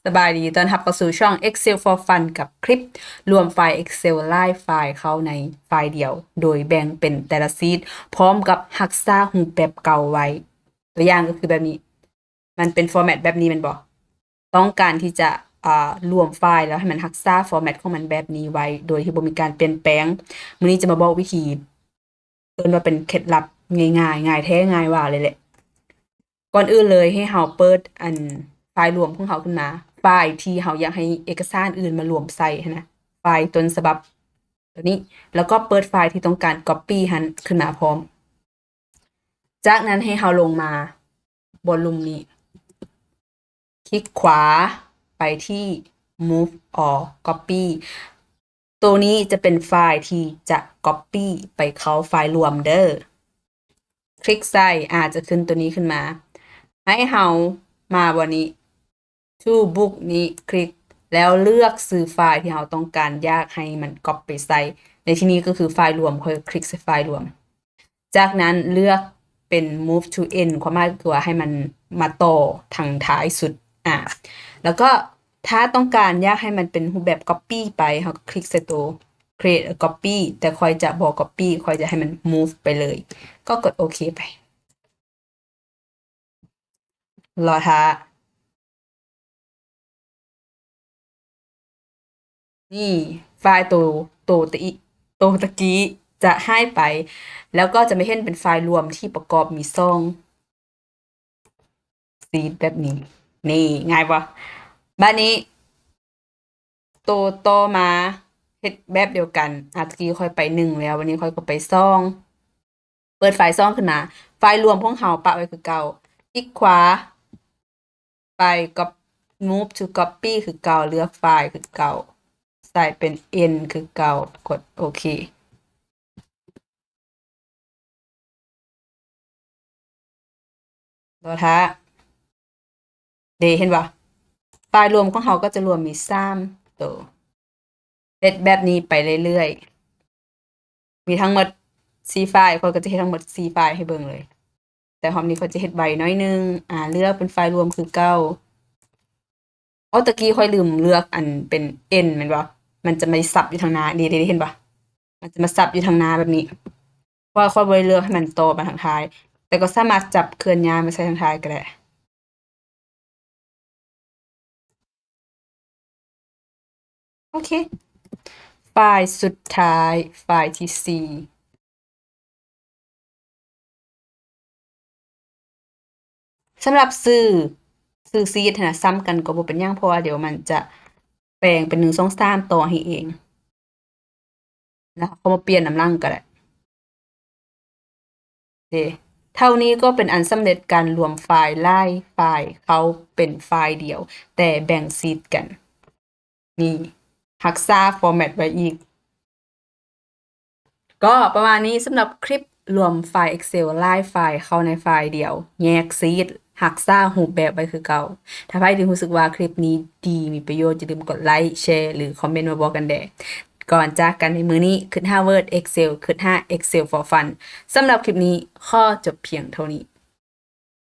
ສະບາຍດີ ຕ້ອນຮັບເຂົ້າສູ່ຊ່ອງ Excel for Fun ກັບຄລິບລວມໄຟລ໌ Excel ຫຼາຍໄຟລ໌ເຂົ້າໃນໄຟລ໌ດຽວ ໂດຍແບ່ງເປັນແຕ່ລະຊີດ ພ້ອມກັບຮັກສາຮູບແບບເກົ່າໄວ້. ຕົວຢ່າງກໍຄືແບບນີ້ ມັນເປັນ format ແບບນີ້ແມ່ນບໍ່? ຕ້ອງການທີ່ຈະ ອ່າ ລວມໄຟລ໌ແລ້ວໃຫ້ມັນຮັກສາ format ຂອງມັນແບບນີ້ໄວ້ ໂດຍທີ່ບໍ່ມີການປ່ຽນແປງ. ມື້ນີ້ຈະມາບອກວິທີ ເອີ້ນວ່າເປັນເຄັດລັບງ່າຍໆ ງ່າຍແທ້ງ່າຍວ່າເລີຍແຫຼະ. ກ່ອນອື່ນເລີຍໃຫ້ເຮົາເປີດອັນໄຟລ໌ລວມຂອງເຮົາຂຶ້ນມາ, ໄຟລ໌ທີ່ເຮົາຢາກໃຫ້ເອກະສານອື່ນມາລວມໃສ່ຫັ້ນນະ, ໄຟລ໌ຕົ້ນສະບັບຕົວນີ້, ແລ້ວກໍເປີດໄຟລ໌ທີ່ຕ້ອງການ copy ຫັ້ນຂຶ້ນມາພ້ອມ. ຈາກນັ້ນໃຫ້ເຮົາລົງມາ ວໍລຸ່ມນີ້ ຄລິກຂວາໄປທີ່ Move or Copy. ໂຕນີ້ຈະເປັນໄຟລ໌ທີ່ຈະ copy ໄປເຂົ້າໄຟລ໌ລວມເດີ. ຄລິກໃສ່ ອາ ຈະຂຶ້ນໂຕນີ້ຂຶ້ນມາ. ໃຫ້ເຮົາມາບ່ອນນີ້ Toolbox ນີ້ ຄລິກ ແລ້ວເລືອກຊື່ໄຟລ໌ທີ່ເຮົາຕ້ອງການຢາກໃຫ້ມັນ copy ໃສ່. ໃນທີ່ນີ້ກໍຄືໄຟລ໌ລວມ, ຂ້ອຍຄລິກໃສ່ໄຟລ໌ລວມ. ຈາກນັ້ນເລືອກເປັນ Move to End ຄວາມໝາຍກໍຄືວ່າໃຫ້ມັນມາຕໍ່ທາງທ້າຍສຸດ. ອາ ແລ້ວກໍຖ້າຕ້ອງການຢາກໃຫ້ມັນເປັນຮູບແບບ copy ໄປ, ເຮົາກໍຄລິກໃສ່ໂຕ Create a Copy ແຕ່ຂ້ອຍຈະບໍ່ copy ຂ້ອຍຈະໃຫ້ມັນ move ໄປເລີຍ. ກໍກົດໂອເຄໄປ. ລໍຖ້າ. ນີ້ ໄຟລ໌ໂຕ ໂຕຕະ ໂຕຕະກີ້ຈະຫາຍໄປ ແລ້ວກໍຈະມາເຫັນເປັນໄຟລ໌ລວມທີ່ປະກອບມີສອງຊີດແບບນີ້. ນີ້ ງ່າຍບໍ່? ບາດນີ້ ໂຕຕໍ່ມາເຮັດແບບດຽວກັນ. ອາ ຕະກີ້ຂ້ອຍໄປໜຶ່ງແລ້ວ, ບາດນີ້ຂ້ອຍກໍໄປສອງ. ເປີດໄຟລ໌ສອງຂຶ້ນມາ, ໄຟລ໌ລວມຂອງເຮົາປະໄວ້ຄືເກົ່າ. ຄລິກຂວາໄປ Cop-, Move to Copy ຄືເກົ່າ, ເລືອກໄຟລ໌ຄືເກົ່າ, ໃສ່ເປັນ End ຄືເກົ່າ, ກົດໂອເຄ. ລໍຖ້າ. ເດ ເຫັນບໍ່? ໄຟລ໌ລວມຂອງເຮົາກໍຈະລວມມີສາມໂຕ. ເຮັດແບບນີ້ໄປເລື້ອຍໆ. ມີທັງໝົດສີ່ໄຟລ໌, ຂ້ອຍກໍຈະເຮັດທັງໝົດສີ່ໄຟລ໌ໃຫ້ເບິ່ງເລີຍ. ແຕ່ຮອບນີ້ຂ້ອຍຈະເຮັດໄວໜ້ອຍໜຶ່ງ. ອາ ເລືອກເປັນໄຟລ໌ລວມຄືເກົ່າ. ໂອ້ ຕະກີ້ຂ້ອຍລືມເລືອກອັນເປັນ End ແມ່ນບໍ່? ມັນຈະມາສັບຢູ່ທາງໜ້າ. ເດ ເດ ເຫັນບໍ່? ມັນຈະມາສັບຢູ່ທາງໜ້າແບບນີ້. ເພາະວ່າຂ້ອຍບໍ່ໄດ້ເລືອກໃຫ້ມັນຕໍ່ມາທາງທ້າຍ, ແຕ່ກໍສາມາດຈັບເຄື່ອນຍ້າຍມາໃສ່ທາງທ້າຍກໍໄດ້. ໂອເຄ ໄຟລ໌ສຸດທ້າຍ, ໄຟລ໌ທີສີ່. ສຳລັບຊື່ ຊື່ຊີດຫັ້ນນະ ຊ້ຳກັນກໍບໍ່ເປັນຫຍັງ, ເພາະວ່າດຽວມັນຈະແປງເປັນ ໜຶ່ງ ສອງ ສາມ ຕໍ່ໃຫ້ເອງ. ແລ້ວເຮົາມາປ່ຽນນຳຫຼັງກໍໄດ້. ເດ ເທົ່ານີ້ກໍເປັນອັນສຳເລັດການລວມໄຟລ໌ຫຼາຍໄຟລ໌ເຂົ້າເປັນໄຟລ໌ດຽວ, ແຕ່ແບ່ງຊີດກັນ. ນີ້ ຮັກສາ format ໄວ້ອີກ. ກໍປະມານນີ້ສຳລັບຄລິບລວມໄຟລ໌ Excel ຫຼາຍໄຟລ໌ເຂົ້າໃນໄຟລ໌ດຽວ, ແຍກຊີດ, ຮັກສາຮູບແບບໄວ້ຄືເກົ່າ. ຖ້າໃຜທີ່ຮູ້ສຶກວ່າຄລິບນີ້ດີ, ມີປະໂຫຍດ, ຢ່າລືມກົດໄລ, ແຊ ຫຼື ຄອມເມັນມາບອກກັນແດ່. ກ່ອນຈາກກັນໃນມື້ນີ້, ຄຶດຫາ Word, Excel, ຄຶດຫາ Excel for Fun. ສຳລັບຄລິບນີ້, ຂໍຈົບພຽງເທົ່ານີ້.